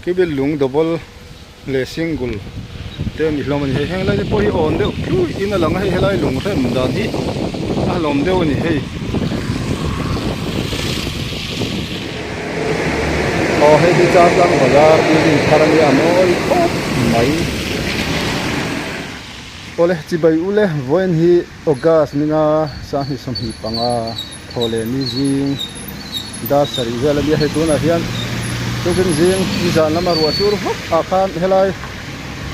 Cubic lung double leh single te a ni hlawm a ni hei heng lai te pawh hi awn deuh tluih in a lang a hei helai lung hrem dan hi a hlawm deuh a ni hei aw hei hi Chaltlang bazar building thar a nia a mawi khawp mai awle chibai ule vawiin hi August ninga 2025 thaw leh ni zing dar sarih vel a nia hei tunah hian tukin zing nizan lama ruah sur vak ah khan helai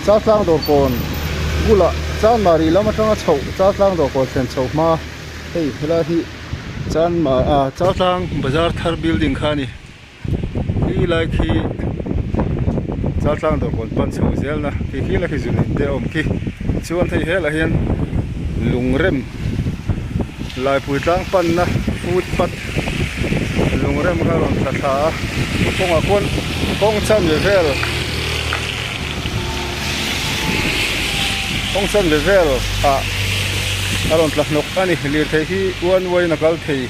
Chaltlang dawr kawn bulah Chanmari lam atanga chhoh Chaltlang dawr kawn thlen chhoh hma hei helai hi Chanma ah Chaltlang bazar thar building kha a ni khi lai khi Chaltlang dawr kawn pan chho zel na khi khi lai khi zun in te a awm khi chuan hei helah hian lungrem Laipui tlang panna footpath lungrem kha a rawn thla thla a kawngah khuan kawng chanve vel kawng chanve vel ah a rawn tla hnawk a ni lirthei hi one way in a kal thei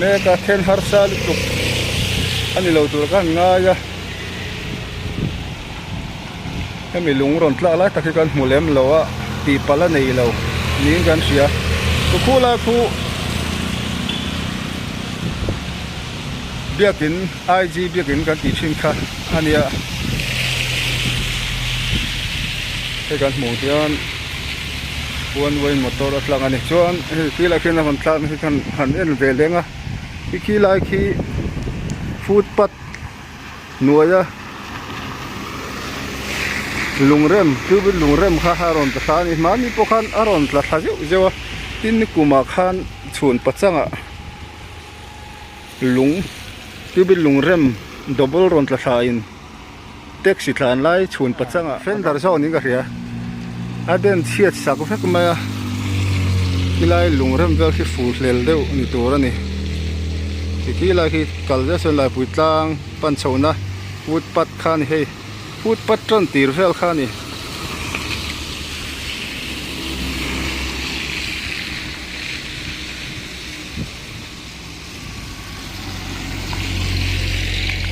mek a then harsa lutuk a ni lo tur khan ngai a hemi lung rawn tlak lai tak hi kan hmu lem lo a tih palh a nei lo niin kan hria chu khu lai khu biakin I_G biakin kan tih thin kha a nia hei kan hmuh hian one way motor a tlang a ni chuan hei khi lai khian a rawn tlak na hi khan han en ve leng a khi lai khi footpath hnuaia lungrem tubin lungrem kha a rawn tla thla a ni hmani pawh khan a rawn tla thla zeuh zeuh a tin nikumah khan chhun pachangah lung tubin lungrem double rawn tla thla in taxi tlan lai chhun pachangah fender zawk niin ka hria a den chhiat sak vek mai a khilai lungrem vel khi fur hlel deuh ni tur a ni ti khilai khi kal zet sawn laipui tlang pan chhohna footpath kha a ni hei footpath tan tir vel kha a ni.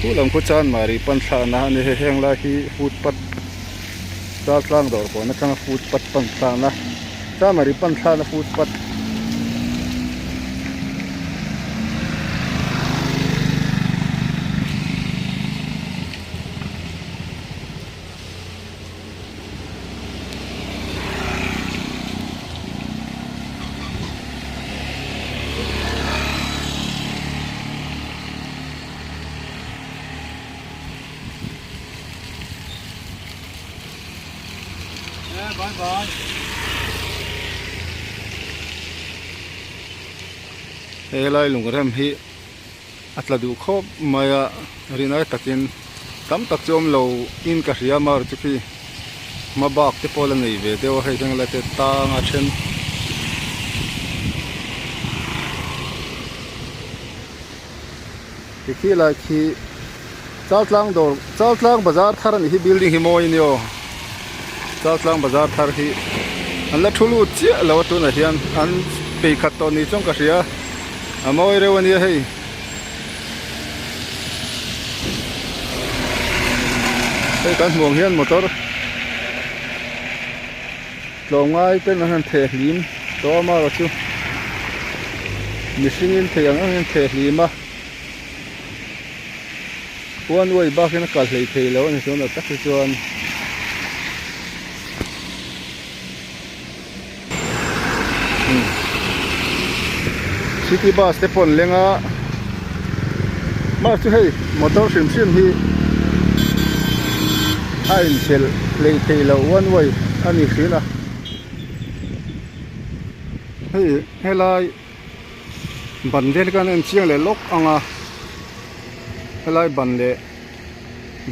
Khu lam khu chuan mari pan thlahna a ni hei heng lai hi footpath Chaltlang dawr kawn atanga footpath pan thlahna Chanmari pan thlahna footpath Helai lungrem hi a tla duh khawp mai a rinai takin tam tak chu awm lo in ka hria mar chu khi hma bak te pawh la nei ve deuh a hei hian la te tang a then ti khi lai khi Chaltlang dawr Chaltlang bazar thar a nih hi building hi mawi a ni aw Chaltlang bazar thar hi an la thu lut chiah lo a tunah hian an peikhat tawh ni chuan ka hria a mawi reuh a nia hei. Hei kan hmuh ang hian motor tlawmngai ten an han theh hlim tawh a marawh chu mihringin thei ang ang hian theh hlim a. One way bakin a kal hlei thei lo a ni chuan a tak hi chuan city bus te pawh an leng a mahse hei motor hrim hrim hi a inchhelh hlei thei lo one way a ni thin a hei helai. Ban vel khan a en chiang leh lawk ang a helai ban leh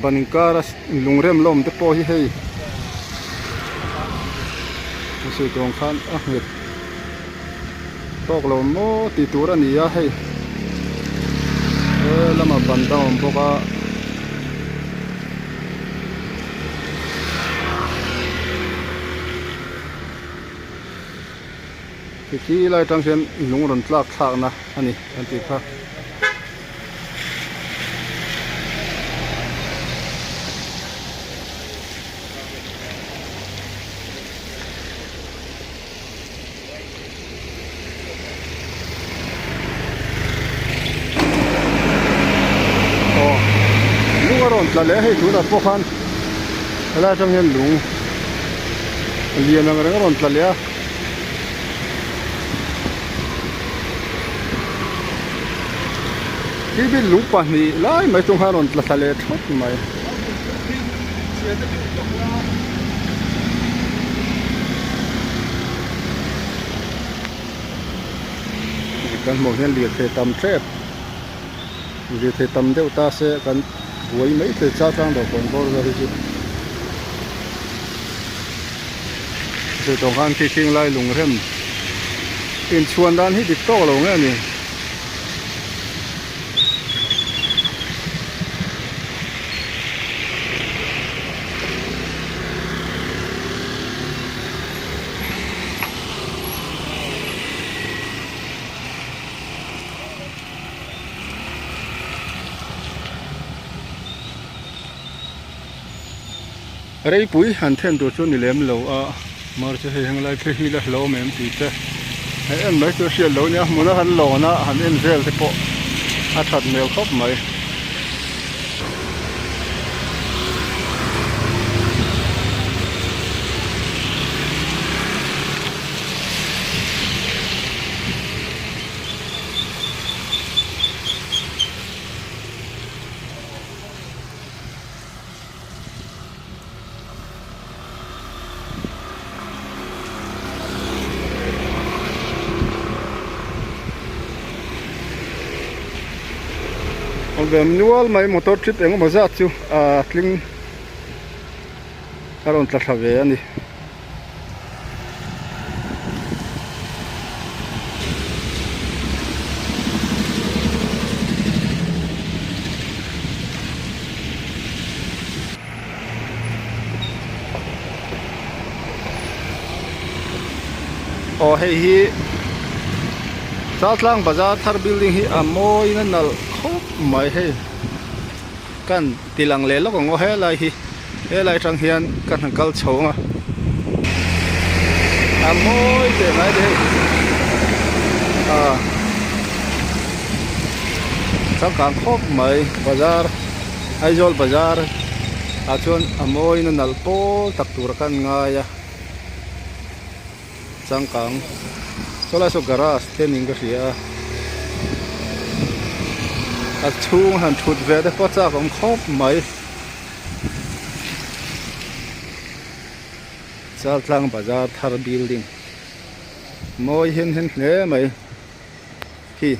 ban inkara lungrem la awm te pawh hi hei a sawi tur ang khan a nghet tawk lo maw tih tur a ni a hei he lamah ban dang a awm bawk a. Khi lai atang hian lung rawn tlak thlakna a ni kan tih kha. Aw lung a rawn tla leh a hei tunah pawh khan helai atang hian lung lian ang reng a rawn tla leh a. Khi lung pahnih lai mai chung khan a rawn tla thla leh thawt mai. Kan hmuh hian lirthei tam tep lirthei tam deuh ta se kan buai mai thei chang tlang dawh kawn bawr vel hi chu chu tawng khan khi khing lai lung rem inchhuan dan hi dik tawk lo nge ni. Reipui han then tur chu ni lem lo a mar chu hei heng lai phei hi la hlawm em tih te hei en mai chu a hriat lo nia hmun a han lawn a han en vel te pawh a that hmel khawp mai. Awm ve nual mai motor trip eng emaw zat chu a tling a rawn tla thla ve a ni. Aw hei hi Chaltlang bazar thar building hi a mawiin a nalh khawp mai hei kan ti lang leh lawk ang aw helai hi helai atang hian ka han kal chho ang a a mawi teh mai a ni hei ah changkang khawp mai bazar Aizawl bazar ah chuan a mawiin a nalh pawl tak tur a kan ngai a changkang saw lai saw garage te niin ka hria a a chhung han thut ve te pawh chak awm khawp mai Chaltlang bazar thar building mawi hian hen hle mai. Khi.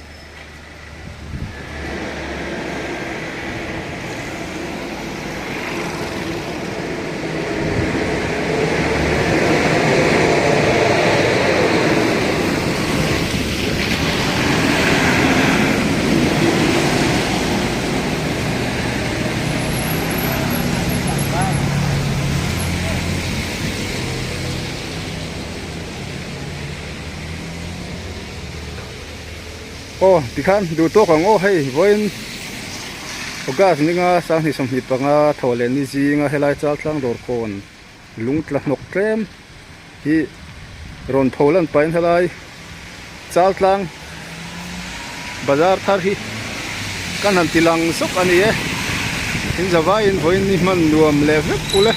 Aw tikhan duh tawk ang aw hei vawiin August ninga 2025 thaw leh ni zinga helai Chaltlang dawr kawn lung tla hnawk tlem hi rawn tho lan pahin helai Chaltlang bazar thar hi kan han ti lang zawk a ni e in zavaiin vawiin ni hman nuam leh vek ule.